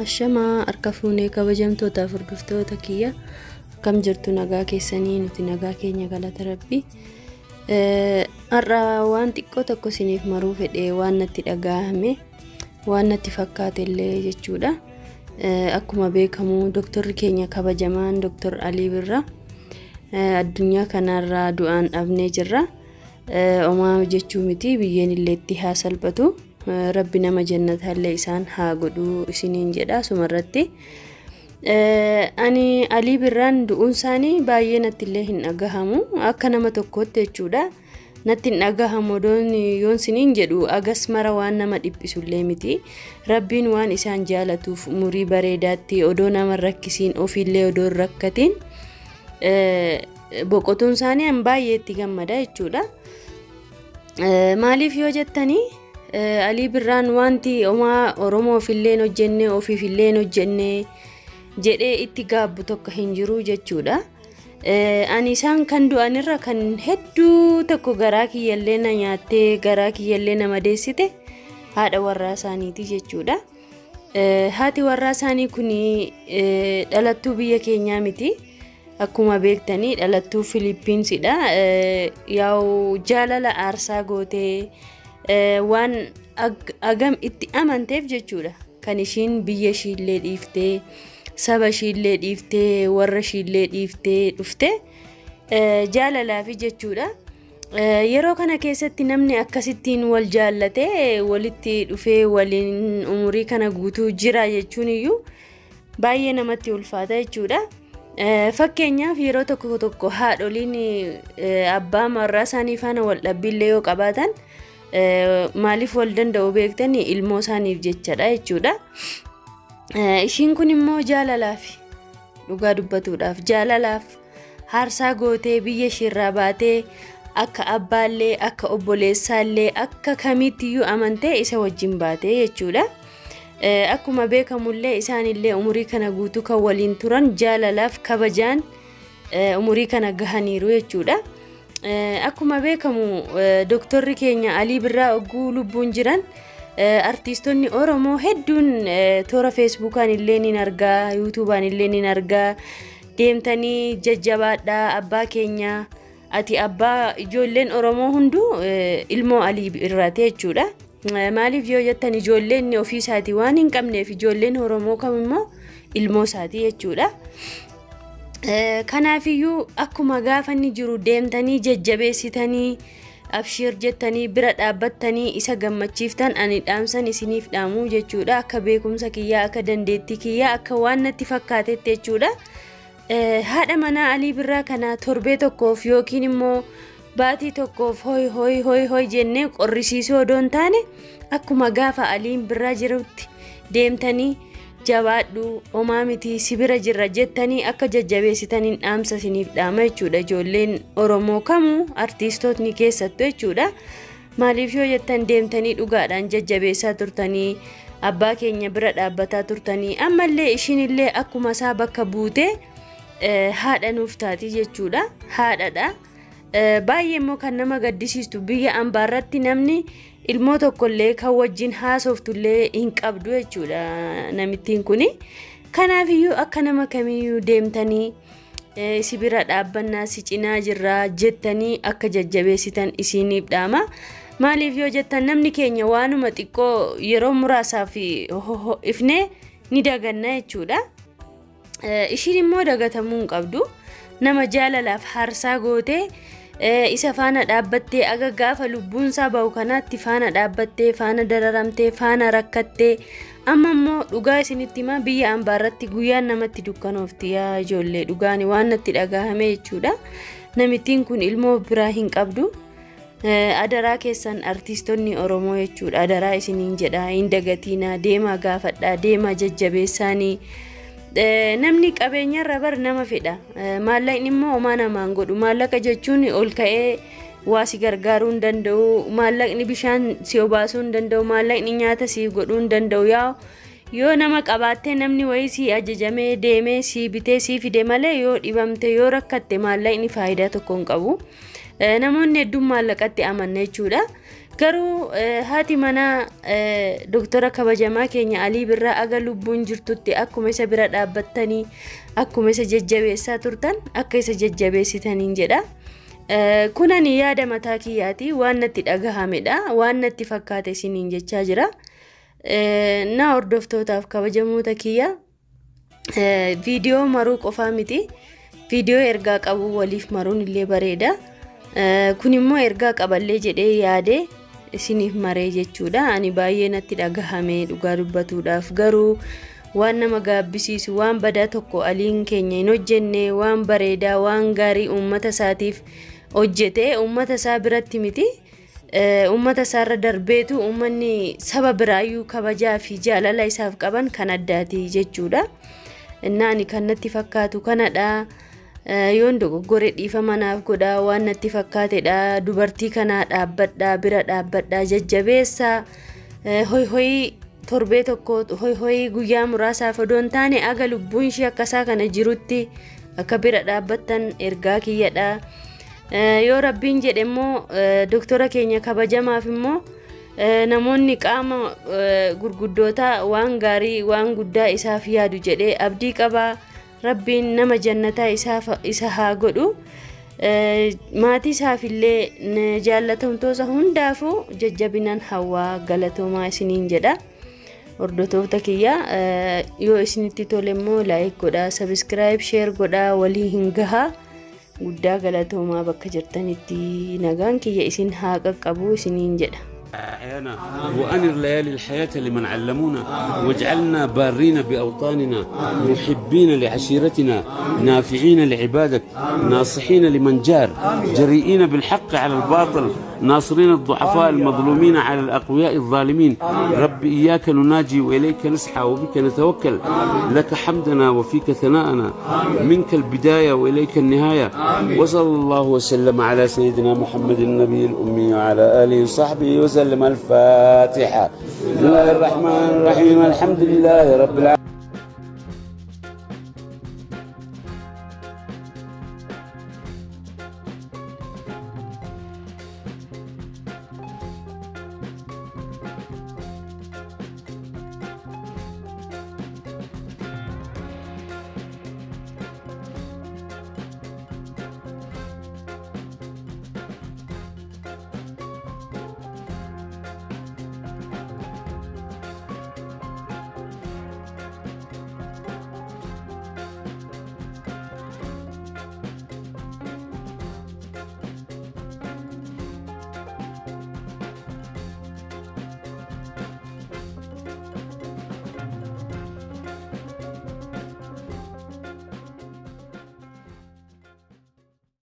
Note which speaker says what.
Speaker 1: Ashamaa harka fuunee kabajamtootaaf hordoftoota kiyya, akkam jirtu? Nagaa keessanii? Nuti nagaa keenya, galata Rabbii. Har'a waan xiqqoo tokko isiniif maruu fedhee, waan natti dhagahame, waan natti fakkaate illee jechuudha. Akkuma beekamu doktorri keenya kabajamaan Doktor Alii Birraa addunyaa kanarraa du'aan dhabnee jirra. Omaa jechuu miti, biyyeen illee itti haa salphatu. Rabbi nama jannataallee isaan haa godhu isiniin jedha sumarratti. Ani Alii Birraan du'uun isaanii baay'ee natti illee hin dhagahamu, akka nama tokkootti jechuudha. Natti hin dhagahamu odoon yoon isiniin jedhu agas mara waan nama dhiphisullee miti. Rabbiin waan isaan jaalatuuf umurii bareedaatti odoo nama rakkisiin, ofiillee odoo hin rakkatiin boqotuun isaanii an baay'ee itti gammada jechuudha. Maaliif yoo jettanii, Alii Birraan wanti homaa Oromoof illee hin hojjenne, ofiif illee hin hojjenne jedhee itti gaabbu tokko hin jiru jechuudha. Ani isaan kan du'anirra kan hedduu tokko garaa kiyyallee na nyaattee, garaa kiyyallee na madeessite haadha warraa isaaniiti jechuudha. Haati warraa isaanii kun dhalattuu biyya keenyaa miti. Akkuma beektanii dhalattuu Filiippiinsidha. Yaa'u jaalala aarsaa gootee waan agam itti amanteef jechuudha. Kan ishiin biyya ishiillee dhiiftee, saba ishiillee dhiiftee, warra ishiillee dhiiftee dhufte jaalalaafi jechuudha. Yeroo kana keessatti namni akkasittiin wal jaallatee walitti dhufee waliin umurii kana guutuu jira jechuun iyyuu baay'ee namatti ulfaata jechuudha. Fakkeenyaaf yeroo tokko tokko haadholiin abbaa warraa isaanii faana wal dhabbiillee yoo qabaatan maaliif wal danda'u beektanii? Ilmoo isaaniif jechadha jechuudha. Ishiin kun immoo jaalalaaf, dhugaa dubbatuudhaaf jaalalaaf haarsaa gootee biyya ishiirraa baatee akka abbaallee akka obboleessaallee akka kamiittiyyuu amantee isa wajjin baatee jechuudha. Akkuma beekamullee isaanillee umurii kana guutuu kan waliin turan jaalalaaf kabajaan umurii kana gahaniiru jechuudha. Akkuma beekamu doktorri keenya Alii Birraa ogguu lubbuun jiran artiistonni Oromoo hedduun toora Feesbuukaan illee ni argaa, Yuutuubaan illee ni argaa, deemtanii jajjabaadhaa abbaa keenya, ati abbaa ijoolleen Oromoo hunduu ilmoo Alii Birraati jechuudha. Maaliif yoo jettan, ijoolleen ofii isaatii waan hin qabneef ijoolleen Oromoo kam immoo ilmoo isaatii jechuudha. Kanaafiyyuu akkuma gaafa inni jiru deemtanii jajjabeessitanii, abshiir jettanii bira dhaabbattanii isa gammachiiftan ani dhaamsan isiniif dhaamuu jechuudha. Akka beekumsa kiyyaa, akka dandeettii kiyyaa, akka waan natti fakkaatetti jechuudha. Haadha manaa Alii Birraa kana torbee tokkoof yookiin immoo baatii tokkoof hoy hoy hoy hoy jennee qorrisiisuu odoo hin taane, akkuma gaafa Aliin Birraa jirutti deemtanii jabaadhu, homaa miti, si bira jirra jettanii akka jajjabeessitaniin dhaamsa isiniif dhaama jechuudha. Ijoolleen Oromoo kamuu, artiistootni keessattuu jechuudha. Maaliif yoo jettan, deemtanii dhugaadhaan jajjabeessaa turtanii, abbaa keenya bira dhaabbataa turtanii, ammallee ishiin illee akkuma isaa bakka buutee haadha nuuf taati jechuudha. Haadhadha. Baay'ee immoo kan nama gaddisiistu biyya ambaarratti namni ilmoo tokkollee kan wajjin haasoftullee hin qabdu jechuudha namittiin kuni. Kanaafiyyuu akka nama kamiyyuu deemtanii si bira dhaabbannaa, si cinaa jirraa jettanii akka jajjabeessitan isiniif dhaama. Maaliif yoo jettan, namni keenya waanuma xiqqoo yeroo muraasaaf ifnee ni daganna jechuudha. Ishiin immoo dagatamuu hin qabdu. Nama jaalalaaf haarsaa gootee isa faana dhaabbattee aga gaafa lubbuunsaa bahu kanaatti faana dhaabbattee, faana dararamtee, faana rakkattee, amma immoo dhugaa isinitti himaa, biyya ambaarratti guyyaan namatti dukkanoofti yaa ijoollee, dhugaani waan natti dhagahame jechuudha. Namittiin kun ilmoo biraa hin qabdu. Adaraa keessan artiistonni Oromoo jechuudha, adaraa isiniin jedha, hin dagatiinaa, deemaa gaafadhaa, deemaa jajjabeessaanii. Namni qabeenyarra bar nama fedha. Maallaqni immoo homaa namaan godhu. Maallaqa jechuun ol ka'ee waa si gargaaruu hin danda'u. Maallaqni bishaan si obaasuu hin danda'u. Maallaqni nyaata si godhuu hin danda'u. Yaa yoo nama qabaattee namni wayii si ajajamee deemee si bitee si fide malee, yoo dhibamte, yoo rakkatte maallaqni faayidaa tokko hin qabu. Namoonni hedduun maallaqatti amanna jechuudha. Garuu haati manaa doktora kabajamaa keenya Alii Birraa aga lubbuun jirtutti akkuma isa bira dhaabbattanii, akkuma isa jajjabeessaa turtan, akka isa jajjabeessitaniin jedha. Kun ani yaada mataa kiyyaati, waan natti dhagahamedha, waan natti fakkaate isiniin jechaa jira. Na hordoftootaaf kabajamoota kiyya, viidiyoo maruu qofaa miti, viidiyoo ergaa qabu waliif maruun illee bareeda. Kun immoo ergaa qaballee jedhee yaade isiniif maree jechuudha. Ani baay'ee natti dhagahame dhugaa dubbatuudhaaf, garuu waan nama gaabbisiisu, waan badaa tokko Aliin keenya hin hojjenne, waan bareedaa, waan gaarii uummata isaatiif hojjete. Uummata isaa biratti miti, uummata isaarra darbeetu uummanni saba biraayyuu kabajaa fi jaalala isaaf qaban kan addaati jechuudha. Innaani kan natti fakkaatu kanadha. Yoon dogoggore dhiifama naaf godhaa, waan natti fakkaatedha. Dubartii kanaa dhaabbadhaa, bira dhaabbadhaa, jajjabeessaa. Hoy hoyii torbee tokko, hoy hoyii guyyaa muraasaaf odoo hin taane, aga lubbuun ishee akkasaa kana jirutti akka bira dhaabbattan ergaa kiyyadha. Yoo Rabbiin jedhe immoo doktora keenya kabajamaaf immoo namoonni qaama gurguddootaa waan gaarii, waan guddaa isaaf yaadu jedhee abdii qabaa. Rabbiin nama jannataa isaaf isa haa godhu. Maatii isaafillee, jaallatamtoota hundaafuu jajjabinan hawwaa, galatoomaa isiniin jedha. Hordoftoota kiyya, yoo isinitti tole immoo like godhaa, subscribe, share godhaa, walii hin gahaa. Guddaa galatoomaa, bakka jirtanitti nagaan kiyya isin haa qaqqabu isiniin jedha.
Speaker 2: أحيانا وأنر ليالي الحياة لمن علمونا، واجعلنا بارين بأوطاننا، محبين لعشيرتنا، نافعين لعبادك، ناصحين لمن جار، جريئين بالحق على الباطل، ناصرين الضعفاء المظلومين على الأقوياء الظالمين. رب إياك نناجي وإليك نسعى وبك نتوكل، لك حمدنا وفيك ثناءنا، منك البداية وإليك النهاية. وصلى الله وسلم على سيدنا محمد النبي الأمي وعلى آله وصحبه وسلم. الفاتحة. بسم الله الرحمن الرحيم. الحمد لله رب العالمين.